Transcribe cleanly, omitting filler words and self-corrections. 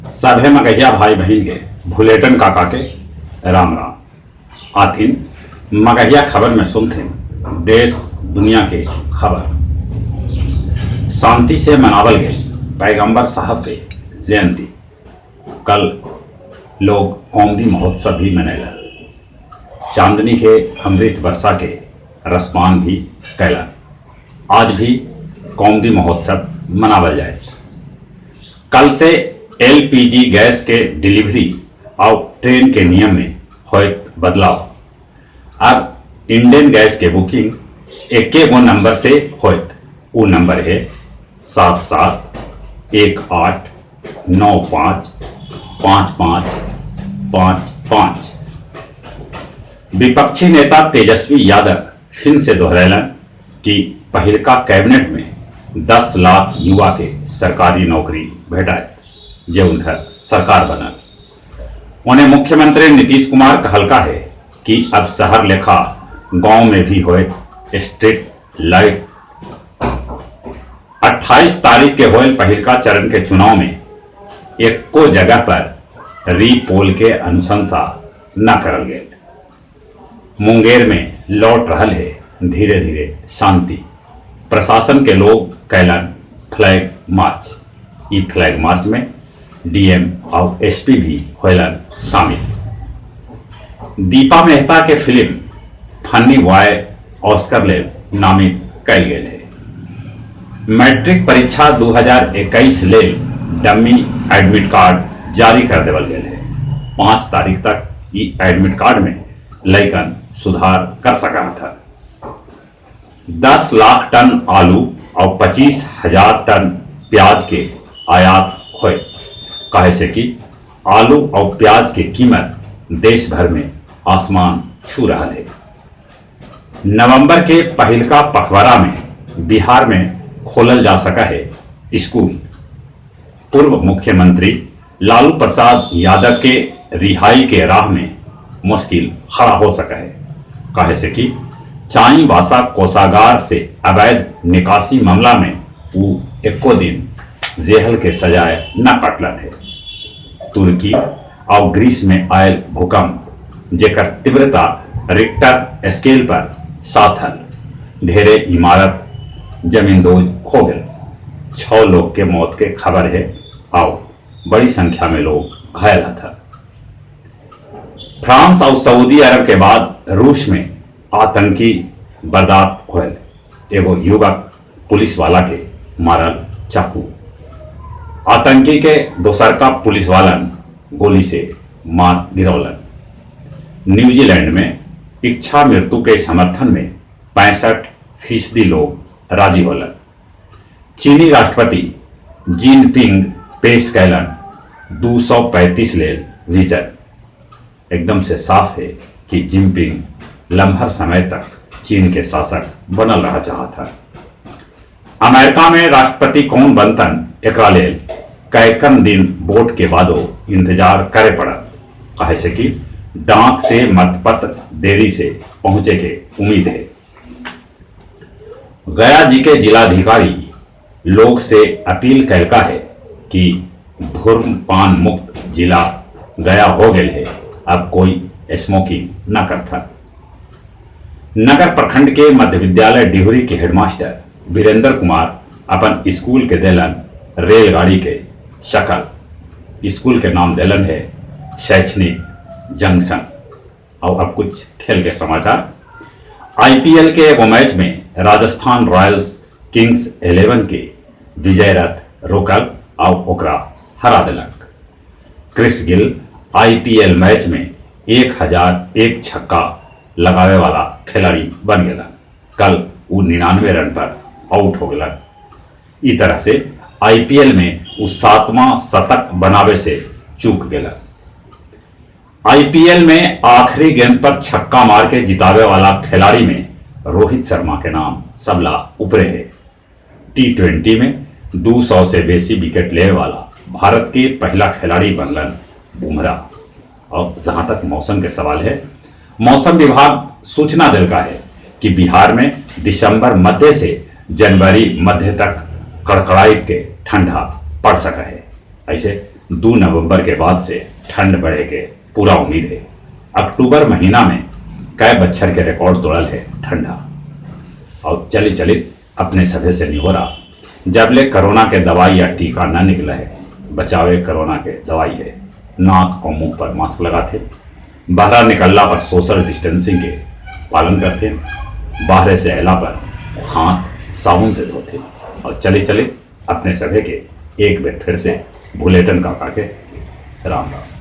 सभे मगहिया भाई बहिन के भुलेटन काका के राम राम। आथिन मगहिया खबर में सुनथिन देश दुनिया के खबर। शांति से मनावल गए पैगंबर साहब के जयंती। कल लोग कौमदी महोत्सव भी मनैलन। चांदनी के अमृत वर्षा के रसपान भी कैलन। आज भी कौमदी महोत्सव मनावल जाए। कल से एलपीजी गैस के डिलीवरी और ट्रेन के नियम में होत बदलाव। अब इंडियन गैस के बुकिंग एक्के गो नंबर से होत। ऊ नंबर है 7 7 1 8 9 5 5 5 5 5। विपक्षी नेता तेजस्वी यादव फिर से दोहरैलन कि पहिलका कैबिनेट में 10 लाख युवा के सरकारी नौकरी भेटाए, जे उनकर सरकार बनल। उन्हें मुख्यमंत्री नीतीश कुमार कहलका है कि अब शहर लेखा गांव में भी होए स्ट्रीट लाइट। 28 तारीख के होल पहिलका चरण के चुनाव में एको जगह पर रीपोल के अनुशंसा न करल गए। मुंगेर में लौट रहल है धीरे धीरे शांति। प्रशासन के लोग कैलन फ्लैग मार्च। ई फ्लैग मार्च में डीएम और एसपी भी होलन शामिल। दीपा मेहता के फिल्म फन्नी बॉय ऑस्कर लेल नामित कैल गेल है। मैट्रिक परीक्षा 2021 लेल डम्मी एडमिट कार्ड जारी कर देवल गेल है। 5 तारीख तक ई एडमिट कार्ड में लइकन सुधार कर सका था। 10 लाख टन आलू और 25,000 टन प्याज के आयात होए, काहे से कि आलू और प्याज के कीमत देश भर में आसमान छू रहा है। नवंबर के पहिलका पखवाड़ा में बिहार में खोलल जा सका है स्कूल। पूर्व मुख्यमंत्री लालू प्रसाद यादव के रिहाई के राह में मुश्किल खड़ा हो सका है, काहे से कि चाईबासा कोषागार से अवैध निकासी मामला में वो एको दिन जेहल के सजाए न काटलन है। तुर्की और ग्रीस में आयल भूकंप, जेकर तीव्रता रिक्टर स्केल पर 7 हल, ढेरे इमारत जमींदोज हो गए। छह लोग के मौत के खबर है और बड़ी संख्या में लोग घायल था। फ्रांस और सऊदी अरब के बाद रूस में आतंकी वारदात होल। एगो युवक पुलिस वाला के मारल चाकू। आतंकी के दोसरका पुलिस वालन गोली से मार गिरौलन। न्यूजीलैंड में इच्छा मृत्यु के समर्थन में 65% लोग राजी होलन। चीनी राष्ट्रपति जिनपिंग पेश कैलन 235 लेल विजन। एकदम से साफ है कि जिनपिंग लम्हा समय तक चीन के शासक बनल रहा चाहता। अमेरिका में राष्ट्रपति कौन बनतन, एकरा लेल कैकन दिन वोट के बादो इंतजार करे पड़ल, काहे से कि डाक से मतपत्र देरी से पहुंचे के उम्मीद है। गया जी के जिलाधिकारी लोग से अपील कैलका है कि धूम्रपान मुक्त जिला गया हो गए है, अब कोई स्मोकिंग न करता। नगर प्रखंड के मध्य विद्यालय डिहुरी के हेडमास्टर वीरेंद्र कुमार अपन स्कूल के देलन रेलगाड़ी के शक्ल। स्कूल के नाम देलन है शैक्षणिक जंक्शन। और अब कुछ खेल के समाचार। आईपीएल के एगो मैच में राजस्थान रॉयल्स किंग्स 11 के विजय रथ रोकल और ओकरा हरा देलक। क्रिस गिल आईपीएल मैच में 1001 छक्का लगावे वाला खिलाड़ी बन गया। कल वो 99 रन पर आउट हो गया। ई तरह से आईपीएल में वो सातवां शतक बनावे से चूक गया। आईपीएल में आखिरी गेंद पर छक्का मार के जितावे वाला खिलाड़ी में रोहित शर्मा के नाम सबला ऊपरे है। टी20 में 200 से बेसी विकेट लेवे वाला भारत के पहला खिलाड़ी बनलन बुमराह। और जहां तक मौसम के सवाल है, मौसम विभाग सूचना दिलका है कि बिहार में दिसंबर मध्य से जनवरी मध्य तक कड़कड़ाई के ठंडा पड़ सका है। ऐसे 2 नवंबर के बाद से ठंड बढ़े के पूरा उम्मीद है। अक्टूबर महीना में कै बच्छर के रिकॉर्ड तोड़ल है ठंडा। और चली चली अपने सभे से निहोरा, जबले कोरोना के दवाई या टीका न निकला है, बचावे कोरोना के दवाई है। नाक और मुंह पर मास्क लगाते, बाहर निकलला पर सोशल डिस्टेंसिंग के पालन करते, बाहर से अला पर हाथ साबुन से धोते। और चले चले अपने सभे के एक बार फिर से भुलेटन काका के राम राम।